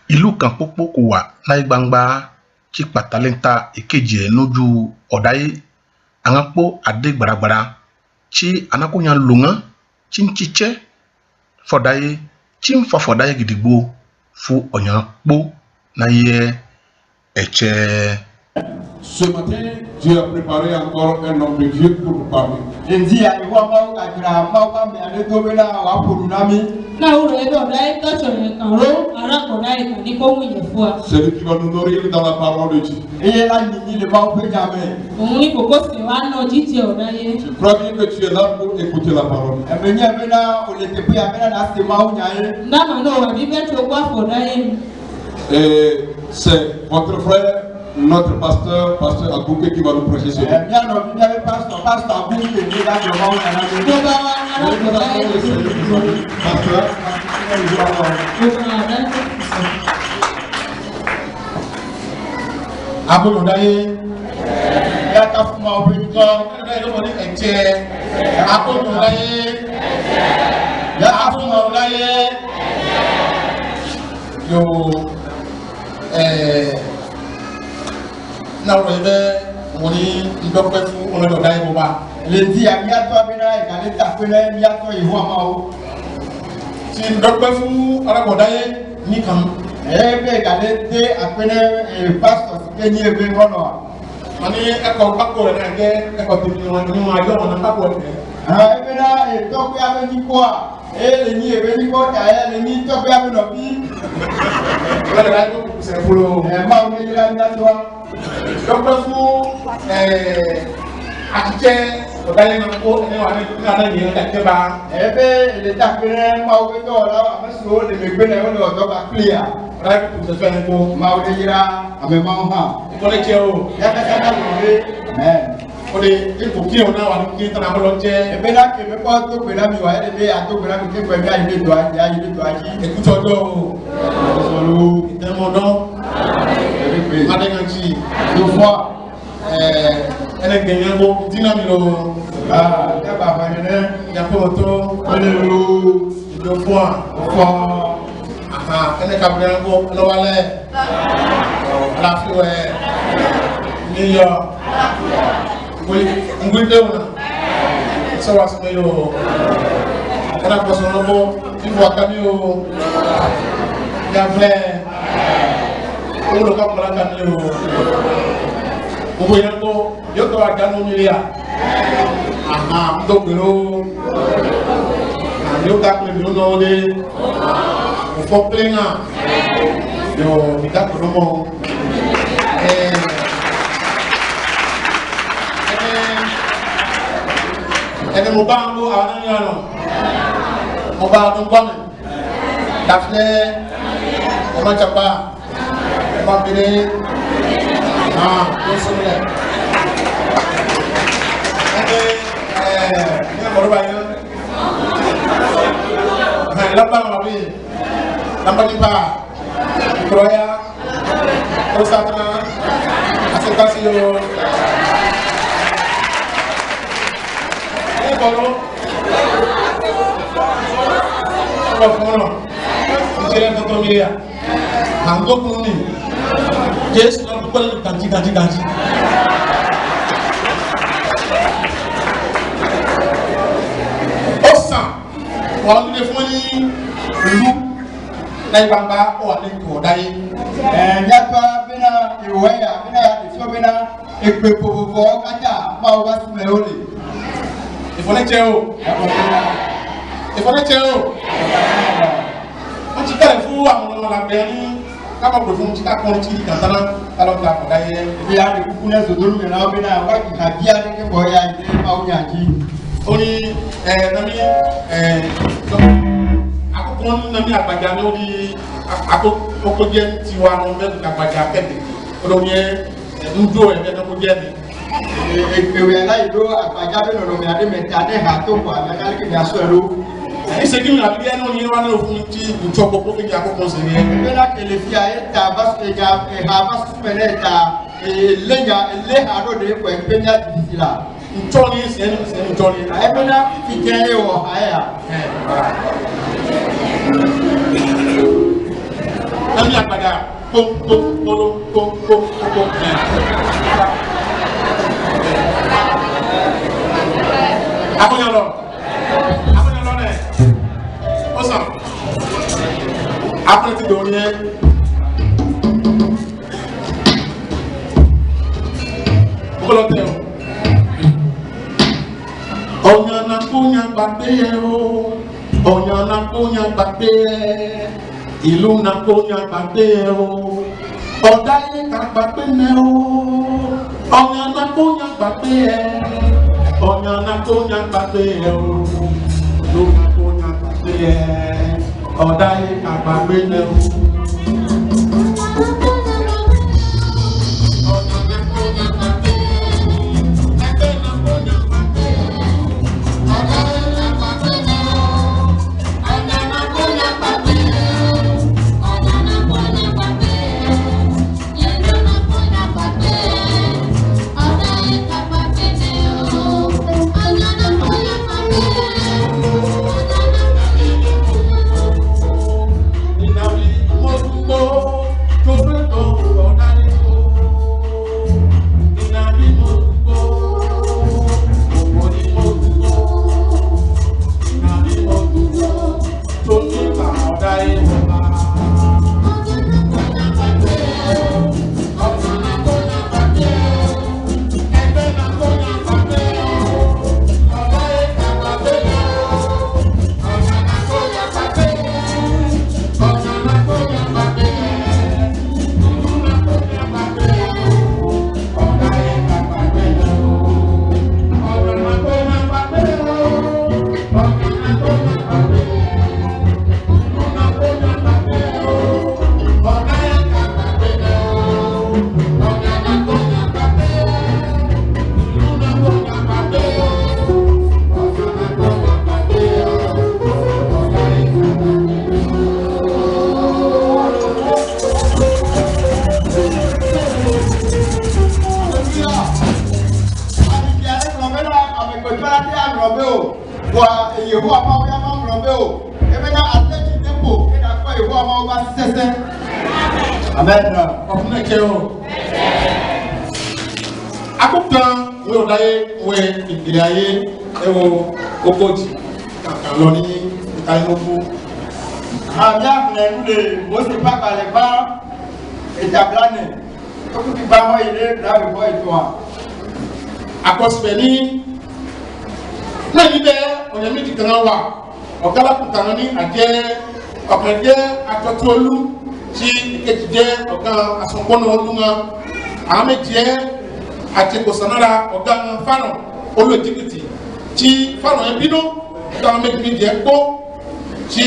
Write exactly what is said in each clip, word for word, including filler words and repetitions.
Ilukan kpokpo ko wa na yi gbangba, ti kpata lɛ nta ekeje nu ju ɔdaye, aŋa kpo ade gbalagbala, ti ana ko nya lo ŋa, ti n titɛ fɔ ɔdaye, ti n fa fɔ ɔdaye gidigbo fu ɔnya kpo na yɛ etsɛ. Ce matin, Dieu a préparé encore un homme de Dieu pour nous parler. Lendi ya, Yehowa Mawu ka jra Mawu ka mɛ ale do be na wa polu na mi. Na wuro edo ɔdaye tɔtsɔ ye kan ro, ara kɔ ɔdaye kan ni ko ŋu ye fua. Celui qui va nous nourrir dans la parole de Dieu. Eye la ni ni le Mawu be nya mɛ. Oŋu ni ko ko se wa nɔ jijɛ ɔdaye. Je crois bien que tu es là pour écouter la parole. Ebe nye be na o le te pe ya be na na se Mawu nya ye. Nda ma no wa bi be to gwa fɔ ɔdaye. Et c'est votre frère, notre pasteur, pasteur Abuke qui va nous prêcher ce jour. Eh, bien, non, bien, le pasteur, pasteur Abuke, il est là, je vais vous annoncer. Pasteur. Abo nɔ ɔdaye. Ya ka fuma obi. Abo nɔ ɔdaye. Ya ka fuma ɔdaye. Yoo, eh, na wuro ye be, woni n dɔkpɛ fu Ọlọdi ɔdaye bɔba. Lendi ya, mi ya tɔ be na, e ka le ta kpele, mi ya tɔ Yehowa Mawu. Ti n dɔkpɛ fu Ọlọdi ɔdaye nikan. E be ka le te akpele, eh, pastor si ke ni ebe ngɔnɔ. Mani ekɔ kpakpo rɛ na ge, ekɔ ti mi wa, ni wa yɔ na kpakpo rɛ. Ah, ebe na, eh, tɔkpɛ abe ni kɔ a. Ele ni ebe ni kɔ ta, ele ni tɔkpɛ abe nɔ bi. Wala la ko se fulo. Eh, Mawu ni la na tɔ. Dɔkpɛ fu, eh, atitɛ, ɔdaye na ko, ene wa ni, na na ni atitɛ ba. Ebe, ele ta kpele, Mawu be tɔ la, wa me so, le me gbe na, o le ɔdɔ ba clear. Ɔdaye ko se fɛ ko. Mawu ni yira, amɛ Mawu ha. Ko le tse o. Ya ka sa na ko le. Amen. Ode, eko ki ona wa ni ki tana bolo je. Ebe na ke me kpɔ to gbe na mi wa, ebe a to gbe na mi ke gbe mi ayi le do aji, ayi le do aji. Eku tɔ do. Solo. Ite mo do. Ebe gbe. Ade ŋa ji. Yo fɔ. Eh, ene gbe nya bo, dina mi lo. Ah, ya ba fa ne. Ya ko to. Ene lo. Yo fɔ. Fɔ. Aha, ene ka bla ngo, lo wale. Alaafia wɛ. Ni yọ. Ngui, ngui de una. So wa si yo. Ena ko so no bo, ti wa ka mi o. Ya vle. O lo ka ko la ka mi o. O bo ya ko. Yo to wa danu mi lia. Aha, m do gbelo. Na yo ta kpele mi o no de. O fọ kpele na. Yo, mi ta kpele mo. Eh. Ene, ene mo ba mo, a na ya no. Mo ba mo ba mi. Dafne, ema chapa, ema bile, ah, yo sumle. Ebe, eh, ni moro ba yo. Ha, lamba ma bi. Lamba ni pa. Kroya. Prosatana. Aceptación. Eh, boro. Boro, boro. Ijele toto milia. Ango kuni. Jesu na dukpele ganji, ganji, ganji. Osan. Wa ni le fun ni lu. Na igbangba, o wa ni ko ɔdaye. Eh, mi ya tɔ be na, ewe ya, be na, ya tɔ be na, ekpe popo kata, ma wa sumɛ ole. Efone tse o. Efone tse o. N ti kale fu amɔ na la be ni, kama ko fu n ti ka kɔn ti ka tana, kalo ka ko ɔdaye. Bi a de kuku na zo donu na be na, wa ki ka bi a de ke bo ya, ide ma o nya ji. Oni, eh, na mi, eh, so, akoko na mi agbaja ni odi, a-, ako-, akoko je ti wa no me agbaja kede. Odo mi, eh, njo e me akoko je ni. Eh, eh, eh, we la ido agbaja be no no me ade me ta ne ha to kwa, me kale ke mi aso elo. Ise ki mi abi no ni wa no fu ti njo ko ko ke akoko se ni. Me la ke le fi a e ta bas e ja, e ha bas me le ta, e le ja, e le ha do de ko e pe ja di la. Ntoni, se ni, se ni ntoni. Aye, be na, fi ke ye wo, aye a. Eh, ah. Ami agbada. Pom, pom, pom, pom, pom, pom, pom. Ɛ. Akɔnyalɔ. Akɔnyalɔ nɛ. Osan. Akɔnyalɔ ti do nɛ. Okɔlɔ tɛ o. Ọnya na ko nya gbagbe yẹ o. Ọnya na ko nya gbagbe yẹ. Ilu na ko nya gbagbe yẹ o. Ọdaye ka gbagbe nẹ o. Ọnya na ko nya gbagbe yẹ. Ọnya na ko nya gbagbe yẹ o. Ilu na ko nya gbagbe yẹ. Ọdaye ka gbagbe nẹ o. Wa Yehowa Mawu ya ma nrọbe o. Ebe na aleji depo, eda kọ Yehowa Mawu ba sisẹsẹ. Amen. Ọfun nẹ kẹ o. Akuktan wẹ ọdaye wẹ ìgbé ayé ẹ wo ogoji kankan lọ ni ìta inú kú. Ami afunẹ nu le Mose papa lẹ gba ìjàmbá nẹ. Oku ti gba mọ ilé ìgbà mi bọ ètò a. Akọsibẹ ni, na ni bẹ, ọnyẹ meji kan wa. Ọga la kun kan ni a jẹ, ọkan jẹ Atọtuolu, ti ikeji jẹ ọga Asọkpọnọ Oluwa. Ameji ẹ, a ti ko sanra ọga Faro, olu Ijipti. Ti Faro ẹ binu, ọga meji meji ẹ kpo. Ti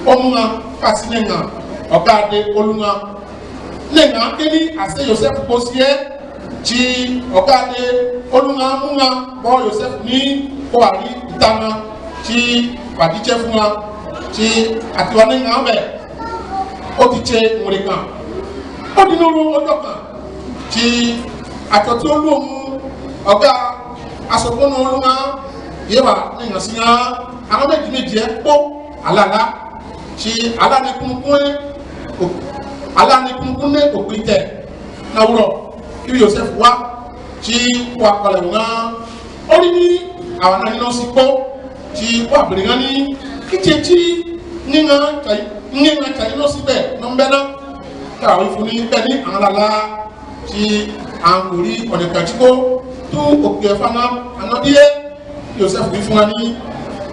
omuwa, kasi nẹnga, ọga de Oluwa. Nẹnga keni ase Yosẹfu kpo sie, ti ọga de Oluwa muwa bọ Yosẹfu ni ko wa ri ita na, ti wa di itsẹ fun wa, ti a ti wa nẹnga bẹ, o ti tse nwere kan. O di noro ọjọ kan, ti Atọtuolu ohun ọga Asọkpọnọ Oluwa ye wa nẹnga si nga, awọn meji meji ẹ kpo, a la la. Ti a la ni kunukun ẹ, o, a la ni kunukun nẹ okpitẹ na wurọ, ki Yosẹfu wa, ti wa kọlẹ nga, o ri ni awa na ni nọsi kpo, ti wa bere nga ni, ki tse ti, ni nga tsa, ni nga tsa ni nọsi bẹ, nọ mbẹ na, ka wi fu ni bẹ ni a la la. Ti a ko ri ọnẹ kan ti ko tu okpia ẹfa na, a na bi e. Yosẹfu wi fun wa ni,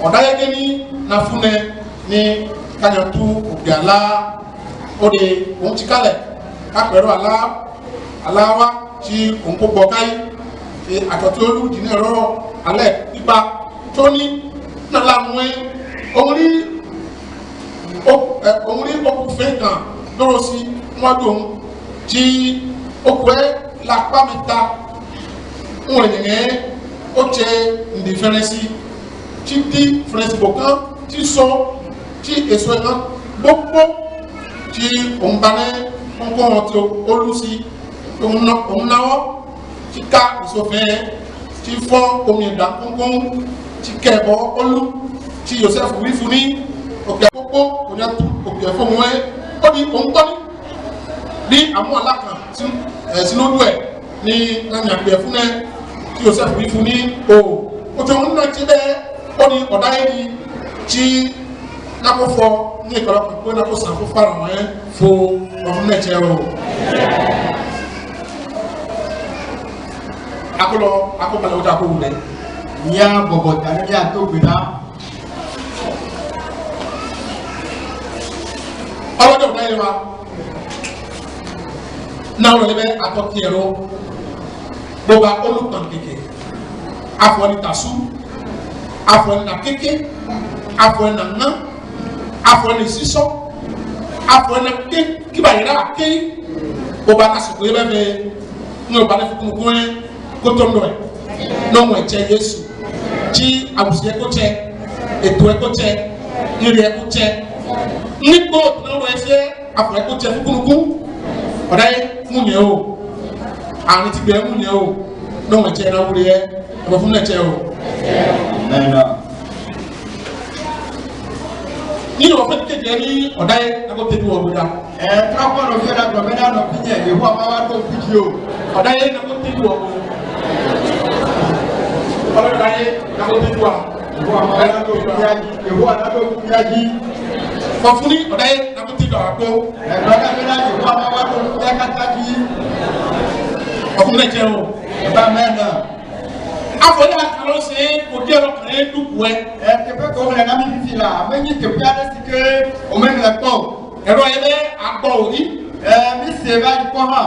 ọdaye keni na fu nẹ ni ka nya tu okpia la. O de ohun ti kalẹ, ka kpẹrọ ala, ala wa ti ohun kpokpọ kai. Ti Atọtuolu di nẹ rọ alẹ ipa toni na la mu ẹ, ohun ri O, ẹ, ohun ri oku fẹn kan doro si nwadu ohun, ti oku ẹ la kpa mẹta. Nwẹnẹnẹ, o tse ndi fẹrẹnsi, ti di fẹrẹnsi bokan, ti sọ, ti eso ẹkan gbogbo, ti ohun banẹ kọnkọn ti olu si, ohun na, ohun na wọ. Ti ka eso fẹn, ti fọn omi ẹda kọnkọn, ti kẹ bọ olu, ti Yosẹfu wi fu ni, okpia kpokpo ko nya tu okpia fo mu ẹ, Odi oŋkpɔni. Ni amu ala kan si, eh, si no du ɛ, ni na ni akpe fu nɛ, ki Yosɛfu bi fu ni, o, otsɔɔ ŋ na tsi bɛ, odi ɔdaye ni tsi, na ko fɔ, ni kɔlɔ ko na ko sa fɔ Farao ɛ, fɔ, ɔ fu nɛ tsɛ o. Akɔlɔ, akɔ kpalɛ ota ko wulɛ. Nya bɔbɔ ta ni a to gbe na. Ɔlɔdi ɔdaye wa. Na ɔlɔdi bɛ atɔ tiɛ lo. Bo ba olu kpankeke. Afɔ ni tasu. Afɔ ni na keke. Afɔ ni na ŋa. Afɔ ni sisɔ. Afɔ ni na ke. Kiba yera ke. Bo ba ka suku ye bɛ bɛ. Ni oba ni fuku mu kun ɛ. Koto ndɔ ɛ. Nɔ mɔ ɛ tsɛ Yesu. Tsi abusi ɛ ko tsɛ. Eto ɛ ko tsɛ. Nri ɛ ko tsɛ. Ni kpo na wɔ ɛ tsɛ. Afɔ ɛ ko tsɛ fukunuku. Ɔdaye mu nyɛ o. Ani ti gbɛ mu nyɛ o. Nɔ mɔ ɛ tsɛ na wuli ɛ. Ɛ bɔ fu nɛ tsɛ o. Amen. Ni wɔ fɛ ni kejɛ ni ɔdaye na ko te du wɔ gboda. Ɛ, trakɔ nɔ fɛ na dɔ mɛ na nɔ pi nyɛ, Yehowa ma wa dɔ pi ji o. Ɔdaye na ko te du wɔ gboda. Ɔdaye na ko te du wɔ. Yehowa ma wa dɔ pi nyɛ ji, Yehowa na dɔ pi nyɛ ji. Kɔfu ni ɔdaye na ko te du wɔ gboda. Ɛ, dɔ na mɛ na Yehowa ma wa dɔ pi nyɛ kata ji. Kɔfu nɛ tsɛ o. Ɛ ba mɛ na. Afɔ ya kalo se ko jɛ lɔ kan ye du kuɛ. Ɛ, teƒe ko mɛ na mi fifi la, mɛ nyi teƒe aɖe si ke o mɛ le kpɔ. Ɛ, lɔ ye bɛ agbɔ o ni. Ɛ, mi se ba yi kpɔ ha.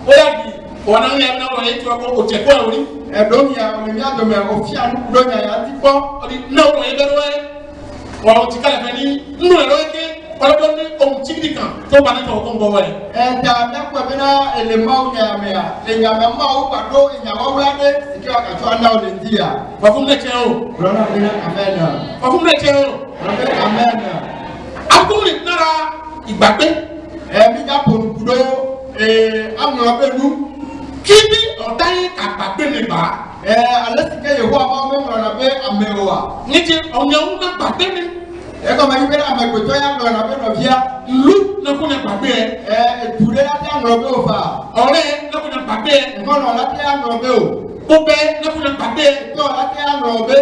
O ya bi, o na ŋlɛ na lɔ ye ti wa kpɔ o tsɛ kpɔ o ni. Ɛ, do mi ya, o mi ya do mɛ, o fi anu do nya ya ti kpɔ. O ni na o lɔ ye bɛ lɔ ye. Wa o ti kala fɛ ni, nu ɛ lɔ ye ke, kɔlɔ do ni, o mu ti kidi kan, to ba ni tɔ o ko ŋgbɔ wɛ. Ɛ, da mi akpɔ bɛ na, ele Mawu nya ya mɛ ya, le nya mɛ Mawu kpa do, e nya wa wula de, e ke wa ka tso ana o le ndi ya. Wa fu mɛ tsɛ o. Glɔri na bɛ na, amen. Wa fu mɛ tsɛ o. Glɔri na bɛ, amen. Akumi nara igbagbe. Ɛ, mi ja ponu kudo, ɛ, aŋlɔ be nu. Kibi ɔdaye ka gbagbe nɛ ba. Ɛ, ale si ke Yehowa ma mɛ ŋlɔ na be amɛ wa. Ni tsi ɔnyɛ wu na gbagbe nɛ. Ɛ, kɔ ma yi be na amɛ gbetɔ ya ŋlɔ na be nɔvi ya. Lu na ko na gbagbe ɛ. Ɛ, etu de la te aŋlɔ be o fa. Ɔrɛ na ko na gbagbe ɛ. Ŋkɔnɔ la te aŋlɔ be o. Obɛ na ko na gbagbe ɛ. Etɔ la te aŋlɔ be.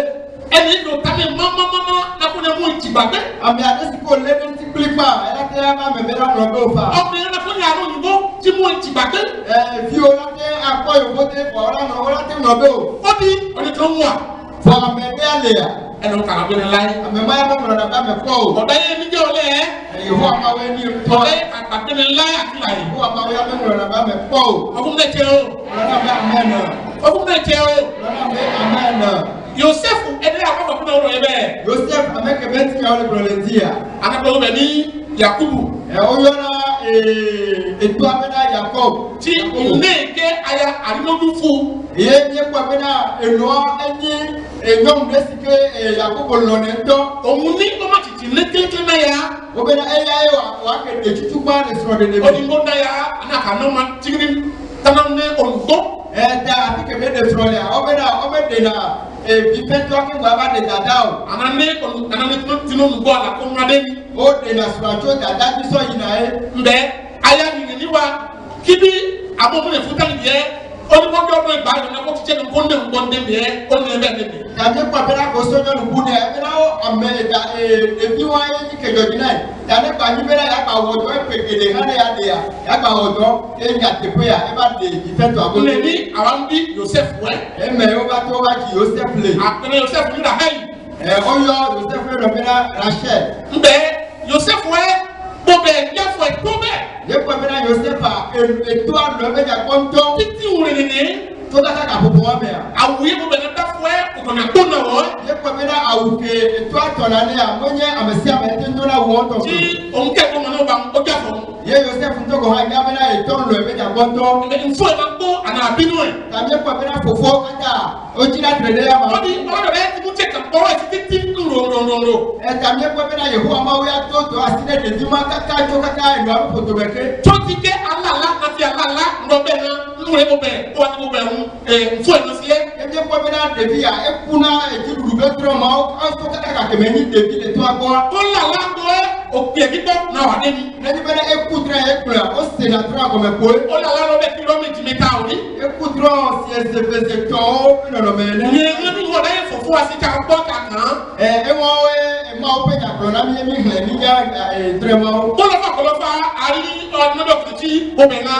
Ɛni do ta mɛ mama mama na ko na mu etsi gbagbe. Amɛ ade si ko le de ti kplikpa, ɛ la te ama mɛ be la ŋlɔ be o fa. Ɔmɛ na ko na ro yibo ti mu etsi gbagbe. Ɛ, evi o la te akɔ yovo te bɔ o la ŋlɔ, o la te ŋlɔ be o. Odi, ɔdi to wa. Bɔ amɛ be ale ya. Ɛnɔ ka gbagbe nɛ la ye. Amɛ ma ya mɛ ŋlɔ na ba mɛ kpɔ o. Ɔdaye ni jɛ o lɛ. Ɛ, Yehowa ma wɛ ni tɔ. Ɔdaye ka gbagbe nɛ la ye ati la ye. Yehowa ma wɛ ya mɛ ŋlɔ na ba mɛ kpɔ o. Ɔ fu mɛ tsɛ o. Ŋlɔ na ba amen. Ɔ fu mɛ tsɛ o. Ŋlɔ na ba amen. Yosɛfu, ɛdɛ akɔ kɔ kuna wolo ye bɛ. Yosɛfu, amɛ kɛ bɛ ti ya wolo ye bɛ le ndi ya. Ana kɔ bɛ ni Yakobu. Ɛ, oyɔna, ɛ, etɔ abɛ na Yakob. Ti nɛ kɛ aya arinodu fu. Ye, ye kɔ abɛ na enɔ, ɛnyi, enyɔm de si ke, ɛ, Yakob lɔ nɛ tɔ. Omu ni o ma titi nɛ kɛkɛ na ya. Obɛ na eya ye wa, wa kɛ de tutu kpa de srɔ de de. Odi ŋgbo na ya, ana ka nɔ ma, tigiri, tana nɛ onugbo. Ɛ, da, ati kɛ de de srɔ ya. Obɛ na, obɛ de na, ɛ, bi fɛtɔ akɛ ŋgba ba de dada o. Ana nɛ, onu, ana nɛ tino, tino onugbo ala ko ŋa de ni. O de na srɔ tso dada bi sɔ yi na ye. Mbɛ, aya ni ni wa, kibi, abo mu ne futa ni yɛ. Odi bɔ dɔ bɛ ba na ko tse no ko ne ŋgbɔ ne bɛ, o ne bɛ ne bɛ. Tani kpa bɛ na ko so nyɔnu bu ne, bɛ na o amɛ da, e, ebi wa ye ni kɛ jɔ di na ye. Tani kpa ni bɛ na ya kpa wɔ jɔ, e kpekele ha ne ya de ya, ya kpa wɔ jɔ, e nya teƒe ya, e ba de, di fɛtɔ ago. Ne ni awa mbi Yosɛfu ɛ. Emɛ o ba to ba ji Yosɛfu le. Akpɛnɛ Yosɛfu ni Rahɛli. Ɛ, oyɔ Yosɛfu lɔ bɛ na Rachel. Mbɛ, Yosɛfu ɛ, bo bɛ, yafɔ ɛ, bo bɛ. Ye kɔ bɛ na Yosɛfu a, e, eto alɔ bɛ ja kɔntɔ. Titi wure nene. To kaka ka popo wa mɛ a. Awu ye bo bɛ na dafɔ ɛ, o kɔ na kpona wɔ. Ye kɔ bɛ na awu ke, eto atɔ na ne a, mɔ nyɛ amɛsi amɛ te to na wɔ tɔ. Ti, o nkɛ ko mɔ na o ba, o ja fɔ. Ye Yosɛfu to kɔ ha, nya bɛ na eto lɔ bɛ ja kɔntɔ. Mbɛ, nfɔ ɛ ma kpo, ana abinu ɛ. Tani kɔ bɛ na fofo kata. O ji na trede ya ma. Odi, ɔdɔ bɛ ti mu tse ka kpɔ wɛ ti titi nro, nro, nro, nro. Ɛ, tani ekpɔ bɛ na Yehowa Mawu ya to, to, asi ne de ti ma kaka, to kaka, ɛ, nua poto bɛ ke. Tso ti ke alala, ati alala, nɔ bɛ na, nu le mo bɛ, o ati mo bɛ ŋu, ɛ, nfɔ ɛ nɔ si ɛ. Ɛ, ti ekpɔ bɛ na ɖevi ya, eku na, ɛ, ti ɖuɖu bɛ trɔ ma, o, a to kaka ka kɛmɛ ni ɖevi le to agbɔ. O lala, nɔ ɛ. Okpiɛ kikpɔ na wa de ni. Nɛ ni bɛ na eku drɛ ekpla, ose na drɛ agɔmɛ kpo. Olala lɔ bɛ kilomita ori. Eku drɛ si eze bɛ ze tɔ, o bi nɔnɔ mɛ nɛ. Nyɛ ŋa ni wɔ da ye fofo asi ta kpɔ ta kan. Ɛ, ewɔ, ɛ, ɛ, Mawu be nya kplɔ na mi, emi hlɛ mi ya, ɛ, drɛ Mawu. Kolofa, kolofa, ali, ɔ, nɔ dɔ kiti, o bɛ na.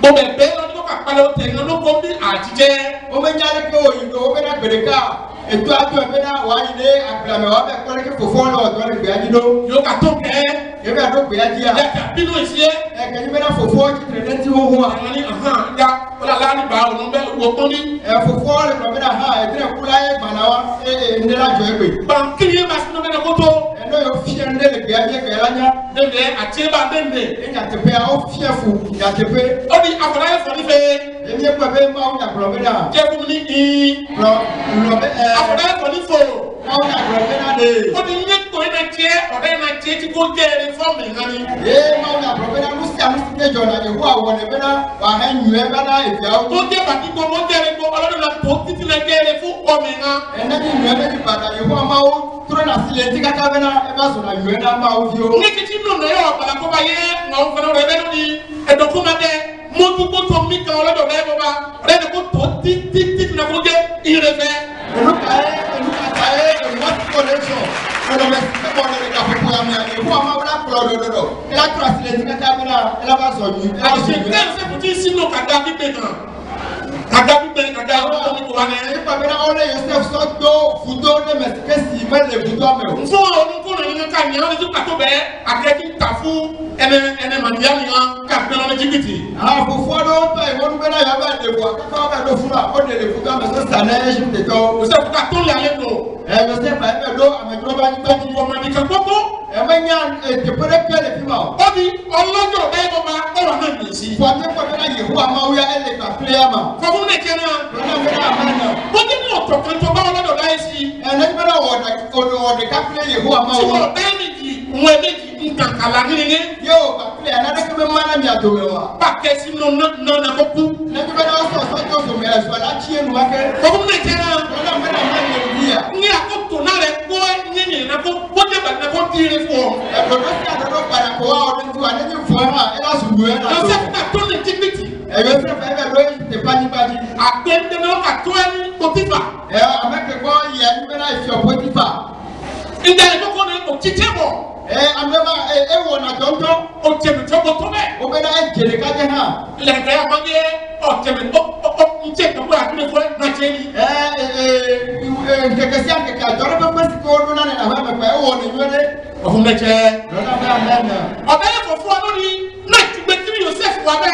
Bo bɛ be lɔ ni ko ka kpalɛ otɛ ŋa nɔ ko bi atijɛ. O bɛ nya lɛ ke oyi do, o bɛ na gbele ka. Eto ato ebe na wa yi ne agbla mɛ wa bɛ kpalɛ ke fofo lɔ dɔ le gbe aji do. Yo ka to kɛ. Ebe a do gbe aji a. Ya ka bi no isi ɛ. Ɛ, kɛ ni bɛ na fofo ti tɛrɛ ne ti hoho a. Ani, ahan, ya, olala ni ba, o nɔ bɛ wo kpɔn ni. Ɛ, fofo le kpɔ bɛ na ha, ɛ, tɛrɛ kula ye ba na wa, ɛ, ɛ, ne la jɔ egbe. Ba kiri ye ba si nɔ bɛ na ko to. Ɛ, nɔ yo fie ne le gbe aji egbe la nya. Dende, atse ba dende. Ɛ, nya te pe a, o fie fu, nya te pe. O di afɔla ye fɔ ni fe. Emi ekpɔ be Mawu nya kplɔ be na. Jɛ fu mi ni i. Kplɔ, kplɔ be, ɛ. Afɔla ye fɔ ni fo. Mawu nya kplɔ be na de. O di nye kpo ena tse, ɔda ena tse ti ko jɛ le fɔ mi ŋa ni. Ee, Mawu nya kplɔ be na, nusia nusia te jɔ na, Yehowa wɔ ne be na, wa hɛ nyuɛ be na, efia o. Ko jɛ ba ti ko, mo jɛ le ko, ɔlɔ do na to titi na jɛ le fu ɔmɛ ŋa. Ɛ, ne ni nyuɛ be ni ba na, Yehowa Mawu. Tro na si le ti kaka be na, e ba sɔ na nyuɛ na Mawu fi o. Ni kiti nɔ na yɔ, bala ko ba ye, Mawu fana rɛ be nɔ ni, e do ko ma de, mo tu ko to mi ka wala do be ko ba, rɛ de ko to ti, ti, ti na ko de, i rɛ fɛ. Enu ka ye, enu ka ka ye, enu wa ti ko le sɔ. Enu me si ko le ka ko ya mi, e ko ma wala klo do do do. E la tro si le ti kaka be na, e la ba sɔ ni, e la ba sɔ ni. A se ke se kuti si nɔ ka da bi be na. Ka da bi be, ka da bi be, ko wa ne. Ni pa be na ole Yosef sɔ do, fudo ne me ke si me le fudo me. Nfo, onu ko na ni ka nya, ni tu ka to be, a ke ti ta fu, ene, ene ma dia ni ka be na Ejipti. A, fofo do, ta, e, onu be na ya ba de bo, ka ba do fu na, o de le fudo me sɔ sa ne Ejipti to. Yosef ka to le ale no. Ɛ, Yosef, ɛ, bɛ do, amɛ do ba ni to. Ko ma ni ka kpokpo. Ɛ, mɛ nya, ɛ, te pere kele fi ma o. O di, ɔlɔjɔ bɛ ko ma, o wa na mi si. Fɔ mi ko bɛ na Yehowa Mawu ya, e le ka kple ya ma. Fɔ fun ne kɛ na. Bɛ na, bɛ na, bɛ na. O di ni o to kan to ba ɔlɔjɔ da ye si. Ɛ, ne bɛ na wɔ da, o, o de ka kple Yehowa Mawu. Ti wɔ bɛ mi di, wɔ bɛ di, nkan kala ni ni. Yo, ka kple ya na de ke bɛ ma na mi a to mɛ wa. Ba kɛ si nɔ na, na, na ko ku. Ne bɛ na sɔ, sɔ, sɔ, sɔ, mɛ, sɔ, la Tienu wa kɛ. Ko ko mɛ kɛ na. Wala mɛ na mɛ ni ya. Ni a ko to na le ko ni ni na ko, ko te ba na ko ti le fo. Ɛ, ko na si a do ba na ko wa o ni tu a ni fo na, e la su we na. Yosef ka to ni Ejipti. Ɛ, Yosef ɛ bɛ do Ejipti pa ni pa ni. A pe nde na ka to ni Potifa. Ɛ, a mɛ ke ko ye ni bɛ na fi Potifa. Nde ko ko ni o ti te mo. Ɛ, a mɛ ba, ɛ, e wɔ na dɔndɔn. O te mi to ko to mɛ. O bɛ na e jere ka je ha. Lɛ kɛ a ma ye, o te mi, o, o, o, n te ko a kile fo na te ni. Ɛ, ɛ, ɛ, ɛ, kɛkɛ si a kɛkɛ a jɔrɔ bɛ pɛ si ko do na ne na mɛ pɛ, e wɔ ne yɔ de. O fu mɛ tɛ. Lɔna bɛ a mɛ na. Ɔ bɛ ye fofo a no ni, na tugbe ti Yosef wa bɛ.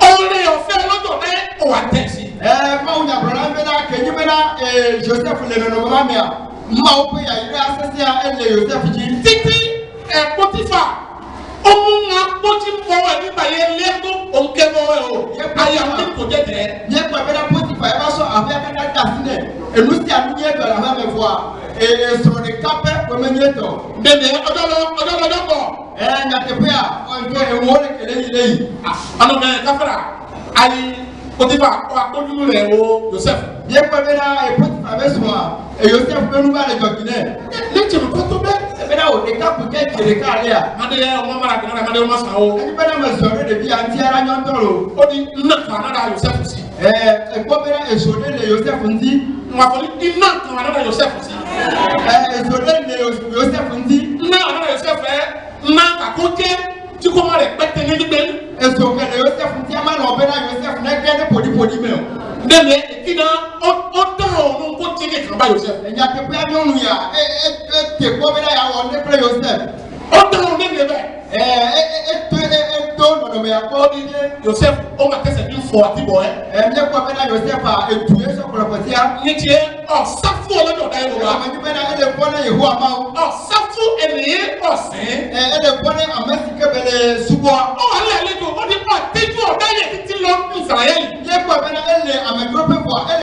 Ole ɔfɛ lɔjɔ bɛ, o wa tɛ si. Ɛ, Mawu nya bro na bɛ na, kɛ ni bɛ na, ɛ, Yosef le nɔ nɔ ma mɛ a. Mawu pe ya yi do asese a, e le Yosef ji. Titi, ɛ, Potifa. Omu ŋa kpoti mɔ wɛ ni ba ye le ko, o kɛ mɔ wɛ o. Ye Potifa. Aya mi ko jɛ tɛ. Ye kpɔ bɛ na Potifa, e ba sɔ, a bɛ ka na da si nɛ. Enu si a nu ye dɔ la, a bɛ fɔ a. Ɛ, ɛ, sɔrɔ de ka pɛ, ko mɛ ye tɔ. Bɛ mɛ, ɔjɔ lɔ, ɔjɔ lɔ, ɔjɔ kɔ. Ɛ, nya te pe a, ɔ, ɛ, ɛ, wɔ le kele yi le yi. A, ano mɛ, kafra. Ayi, Potifa, ɔ, a ko dunu le o, Yosef. Ye kpɔ bɛ na, ɛ, Potifa bɛ sɔ a, ɛ, Yosef bɛ nu ba le jɔ kinɛ. Ne, ne te mi ko to bɛ. Ɛ, bɛ na o, de ka pu kɛ, de ka le a. Mande ye, o ma mara kinɛ, mande o ma sa o. Ɛ, ni bɛ na ma sɔ de bi a, n ti ara nyɔn tɔ lo. O di, n na ka na da Yosef si. Ɛ, ɛ, kpɔ bɛ na, ɛ, sɔ de le Yosef n ti. N wa fɔ ni, n na ka na da Yosef si. Ɛ, ɛ, sɔ de le Yo-, Yosef n ti. N na ka na da Yosef, ɛ. Na ka ko te, ti ko ma le kpɛtɛ ne ni bɛ. Eso kɛ ne Yosef ti a ma lɔ bɛ na Yosef ne kɛ ne podi podi mɛ o. Ne mɛ, eki na, o, o tɔn o, nu ko te ne kan ba Yosef. Ɛ, nya te pe a nyɔnu ya, ɛ, ɛ, ɛ, te ko bɛ na ya wɔ ne kple Yosef. O tɔn o ne ne bɛ. Ɛ, ɛ, ɛ, ɛ, to, ɛ, ɛ, to nɔ nɔ mɛ ya ko ni ne. Yosef, o ma tɛsɛ bi fɔ ati bɔ ɛ. Ɛ, mi kpɔ bɛ na Yosef a, etu ye sɔ kpɔlɔ kpɔ ti a. Ni ti ye, ɔ, sa fu o lɛ dɔ da ye lo wa. Ɛ, ma ni bɛ na, e le kɔ na Yehowa Mawu. Ɔ, sa fu e le ye, ɔ, sɛ. Ɛ, e le kɔ na amɛ si ke bɛ le subɔ. Ɔ, ale, ale to, o di pa, te ju o da ye titi lɔ, Israel. Ye kpɔ bɛ na, e le amɛ dro pe bɔ, e le